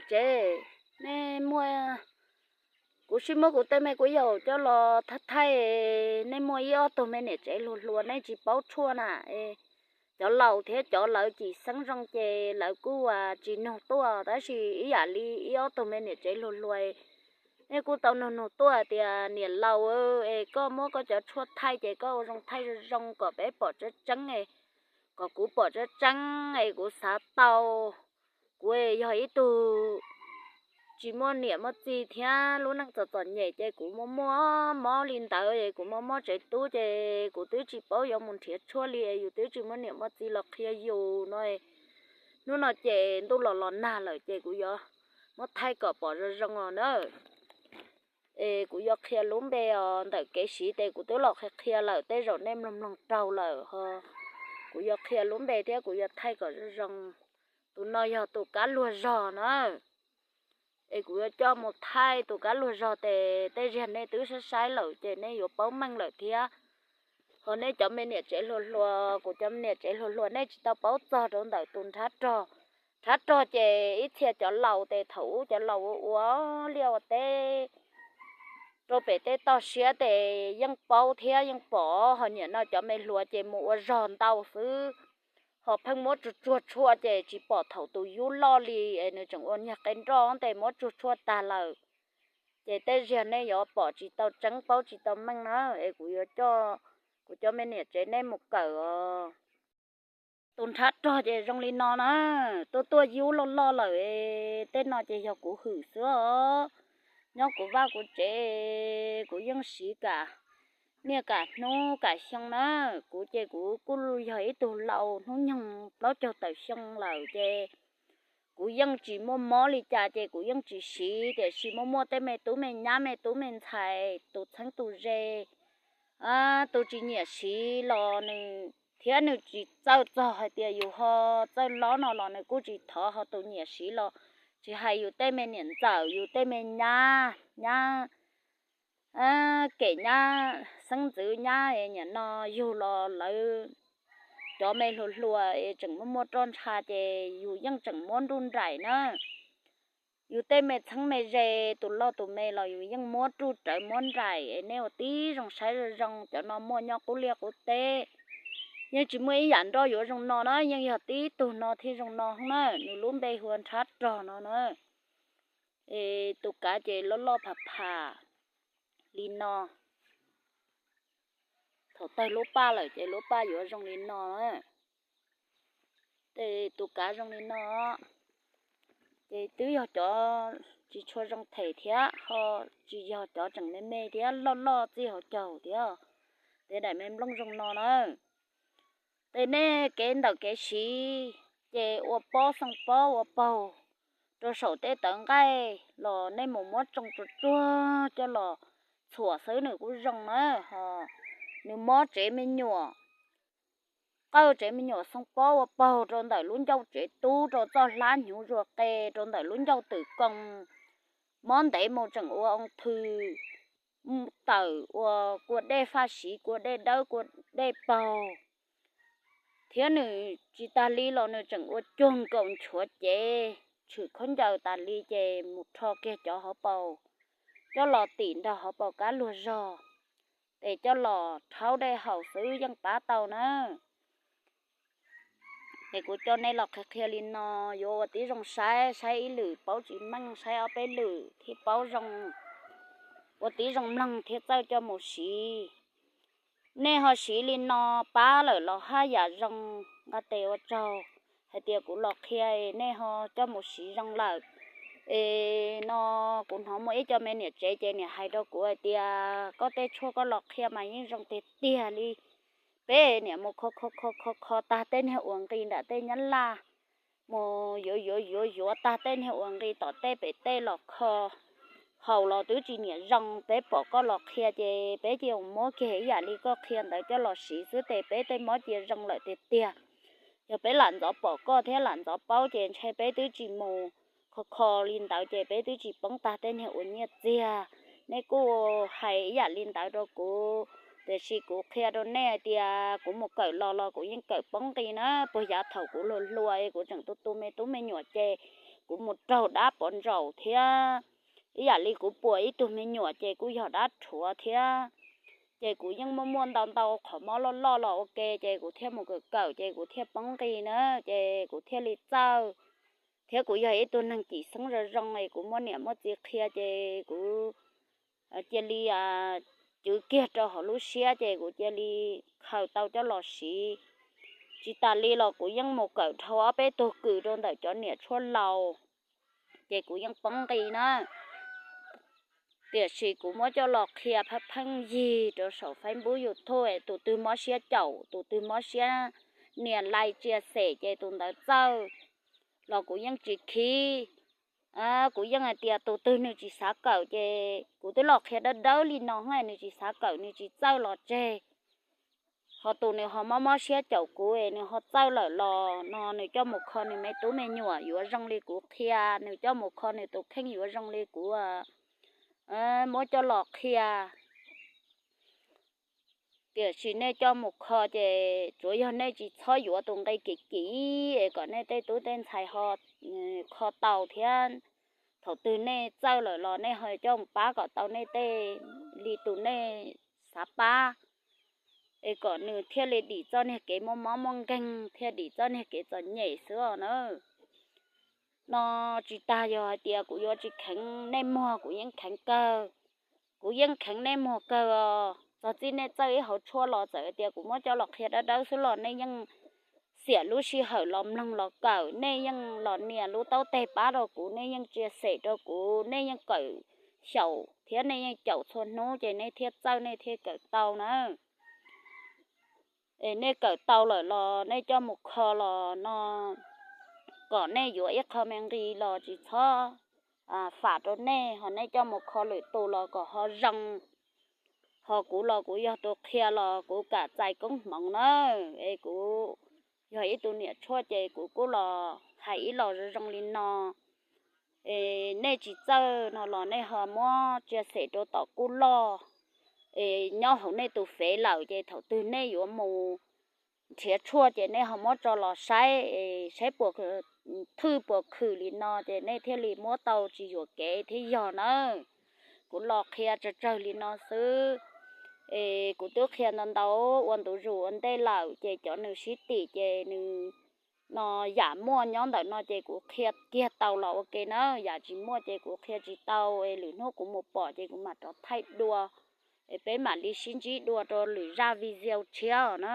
tsev, nej muaj, kuv sib muab kuv tej me kuv yaum coj los thaij thaij, nej muaj ib ob tug me niam tsev hluas hluas nej tsis paub tshuaj na, cov laus thiab cov lawv cim xeeb zoo ces lawv kuj tsis nug tuaj, tab sis ib yam li ib ob tug me niam tsev hluas hluas nej kuj tau nug nug tuaj tias niam laus es koj muab koj cov tshuaj thaij ces koj ua zoo thaij zoo zoo kom peb pom tseeb tseeb, kom kuv pom tseeb tseeb es kuv xav tau. Kuv yog ib tug tsis muaj niam muaj txiv thiab lub neej txom txom nyem ces kuv muaj muaj mob li ntawd es kuv muaj mob tsev tub ces kuv twb tsis paub yuav mus nrhiav tshuaj li, yus twb tsis muaj niam muaj txiv los qhia yus no. Hnub no ces ntuj los los nag lawm ces kuv yuav muab thaij kom pom zoo zoo os na. Es kuv yuav qhia lub npe os, ntawm kev siv ces kuv twb los qhia qhia lawm, tej zaum nej mloog mloog raug lawm ho. Kuv yuav qhia lub npe thiab kuv yuav thaij kom zoo zoo. Tus no yog tus kab luag zog na. Es kuv yuav coj mus thaij tus kab luag zog ces tej zaum nej twb saib saib lawm ces nej yuav paub meej lawm thiab. Ho nej cov me niam tsev hluas hluas, kuv cov me niam tsev hluas hluas nej tsis tau paub txog rau ntawm tus nrhab rog. Nrhab rog ces ib txhia cov laus ces thaum ub cov laus ua ua liaj ua teb rau pem tej toj siab ces yeej paub thiab yeej pom, ho nim no cov me hluas ces mus ua zog ntau xwb, ho pheej muab tsuag tsuag tshuaj ces tsis pom thaum tus yub loj li es nws tseem ua niag qe nroj ces muab tsuag tshuaj tag lawm. Ces tej zaum nej yuav pom tsis tau tseeb paub tsis tau meej na, es kuv yuav coj kuv cov me niam tsev nej mus kawm os. Tus nrhab rog ces zoo li no na, tuaj tuaj yub loj loj lawm, tej no ces yog kuv hwm xwb os. Nyob kuv vaj kuv tsev kuv yeej siv kam niaj kam hnub kam xyoo na. Kuv ces kuv kuj yog ib tug laus hnub nyoog plaub caug tawm xyoo lawm ces kuv yeej tsis muaj mob li cas ces kuv yeej tsis siv, tiam sis muaj muaj tej me tub me nyab me tub me ntxhais tus txheeb tus ze, tus tsis nyiam siv los nws thiab nws tsis txawj txog hais tias yus ho txawj lob no los nws kuj tsis thov, ho tus nyiam siv los tsis hais yus tej me niam ntxawm yus tej me nyab, nyab kem nyab xeeb ntxwv nyab nim no yug los lawv cov me hluas hluas es tseem muaj muaj roj ntsha ces yus yeej tseem muab nruj nraim na. Yus tej me txheeb me ze tus loj tus me los yus yeej muab ruj rawv muab nraim es nej ua tib zoo saib zoo zoo, cov no muaj nyob qub liaj qub teb. Yeej tsis muaj ib yam nroj yuav zoo no na, yeej yog tib tug no thiaj zoo no na, nws lub npe hu ua nrhab rog no na. Es tus kav ces loj loj pham pham li no. Thaum tawg lub paj lawm ces lub paj yuav zoo li no. Ces tus kav zoo li no, ces twb yog cov tsis tshua zoo them thiab ho tsis yog cov tseem me me thiab loj loj txij hauv caug thiab, ces daim me nplooj zoo no na. Ces nej kev ntawm kev siv, ces ua pob xoo pob ua paug rau saum tej tawv nqaij los nej mus muab tsoo tsuag tsuag coj los txhuam xwb nws kuj zoo na. Ho nws mob tsev me nyuam, qawj tsev me nyuam xoo pob ua paug rau ntawm lub ncauj tsev tub, rau txoj hlab hnyuv zuag qe, rau ntawm lub ncauj twm koo, mob ntev mus tseem ua oo thw, tawm ua kua dej faj siv, kua dej dawb, kua dej paug. Thiab nws tsis tas li los nws tseem ua cuag nkaus nchuav cev tshwm khaub ncaws tas li, ces mus rho kiag cov hauv paus coj los tim nrog hauv paus kab luag zog, ces coj los rhaub dej haus xwb yeej pab tau na. Es kuv coj nej los qhia qhia li no, yuav ua tib zoo saib, saib ib lwm paub tsis meej, saib ob peb lwm thiaj paub zoo, ua tib zoo mloog thiab txawj coj mus siv. Nej ho siv li no pab lawm los haj yam zoo, nqa tes ua tsaug hais tias kuv los qhia nej ho coj mus siv zoo lawm. Es no kuv hnov muaj ib co me niam tsev ces niam hais rau kuv hais tias koj tej tshuaj koj los qhia mas yeej zoo tiag tiag li. Peb niam mus kho kho kho kho kho tag tej niag uas nqi nram tej nyab laj, mus yuav yuav yuav yuav tag tej niag uas nqi tom tej pem tej los kho, haus los twb tsis niam zoo. Peb pom koj los qhia ces peb cia muab kiag ib yam li koj qhia ntawd coj los siv xwb ces peb tej mob cia zoo lawm tiag tiag. Yog peb lam ntxov pom koj thiab lam ntxov paub ces ntshe peb twb tsis mus kho kho li ntawd ces peb twb tsis poob tag tej niag uas nyiaj txiag. Nej kuj hais ib yam li ntawd rau kuv, tiam sis kuv qhia rau nej hais tias kuv mus kawm los los kuv yeej kawm poob nqi na. Puag yav thaum kuv hluas hluas kuv tseem tu tu me tub me nyuam ces kuv mus raug dab pov ntsaum thiab, ib yam li kuv puas ib tug me nyuam ces kuj yog dab rhuav thiab. Ces kuv yeej muaj muaj ntau ntau qhov mob loj loj los ua ke, ces kuv thiaj mus kawm kawm ces kuv thiaj poob nqi na, ces kuv thiaj li txawj. Thiab kuv yog ib tug neeg cim xeeb zoo zoo es kuv muaj niam muaj txiv qhia ces kuv cia li cwv kiag rau hauv lub siab ces kuv cia li khaws tau coj los siv. Tsis tas li los kuv yeej mus kawm dhau ob peb tug kws rau ntawm cov niam tshuaj laus, ces kuv yeej poob nqi na. Tiam sis kuv muab coj los qhia pheej pheej yig rau saum Facebook, YouTube, tus twg mob siab caum, tus twg mob siab nias like tsia xem ces tus ntawd txawj los kuv yeej tsis khib. Kuv yeej hais tias tus twg nws tsis xav kawm ces kuv twb los qhia dawb dawb li no, nws tsis xav kawm nws tsis txawj los tseg. Ho tus nws ho mob mob siab caum kuv es nws ho txawj lawm los no nws coj mus kho nws me tub me nyuam yuav zoo li kuv qhia, nws coj mus kho nws tus kheej yuav zoo li kuv muab coj los qhia. Tiam sis nej coj mus kho ces tsuav yog nej tsis txhob yuav tus nqi kim kim es kom nej tej tub tej ntxhais ho kho tau thiab. Thaum twg nej txawj lawm los nej ho coj mus pab kom tau nej tej li tus nej xav pab, es kom nws thiaj li dim txoj niag kev muaj mob muaj nkeeg, thiaj dim txoj niag kev txom nyem xwb os na. No tsis tas yog hais tias kuv yuav tsis kheev nej muag, kuv yeej kheev kawg. Kuv yeej kheev nej muag kawg os. Txog txij nej txawj ib hauv tshuaj los txawm hais tias kuv muab coj los qhia dawb dawb xwb los nej yeej xiam lub sij hawm los mloog los kawm, nej yeej los nias lub taub teg pab rau kuv, nej yeej tsia xem rau kuv, nej yeej kawm xyaum thiab nej yeej caum txhua hnub ces nej thiaj txawj nej thiaj kawm tau na. Es nej kawm tau lawm los nej coj mus kho los no kom nej yuav ib qho me nqi los tsis txhob fam rau nej, ho nej coj mus kho lwm tus los kom ho zoo. Ho kuv los kuv yog tus qhia los kuv kam txais koob hmoov na, es kuv yog ib tug niam tshuaj ces kuv kuj los hais ib los zoo zoo li no. Es nej tsis txawj no los nej ho muab tsia xem rau tom kuj loj, es nyob hauv nej tus fev lawm ces thaum twg nej yuav mus nrhiav tshuaj ces nej ho muab tso los saib, saib puas thwj puas khwm li no ces nej thiaj li muab tau tsis yuam kev thiab yog nawb. Kuv los qhia tsawg tsawg li no xwb, es kuv twb qhia ntau ntau ua ntu zus ua ntej lawm ces cov nws sib tim ces nws no yam muaj nyob ntawm no ces kuv qhia kiag tau los ua ke na, yam tsis muaj ces kuv qhia tsis tau, es lwm hnub kuv mus pom ces kuv mam rov thaij dua, es peb mam li sib ntsib dua rau lwm zaj video tshiab na.